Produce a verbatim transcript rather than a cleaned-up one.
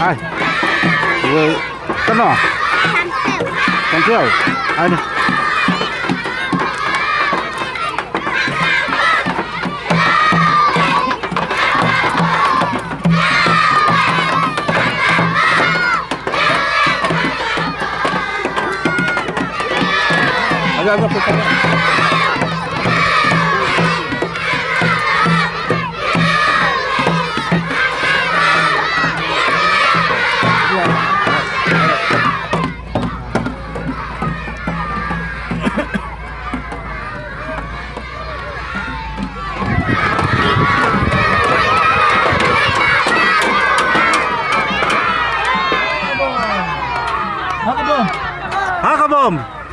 Ai. Wei. Kano? Kan tiau. Ai ni. Agak-agak pun sama. Ha ka bom. Ha ka bom.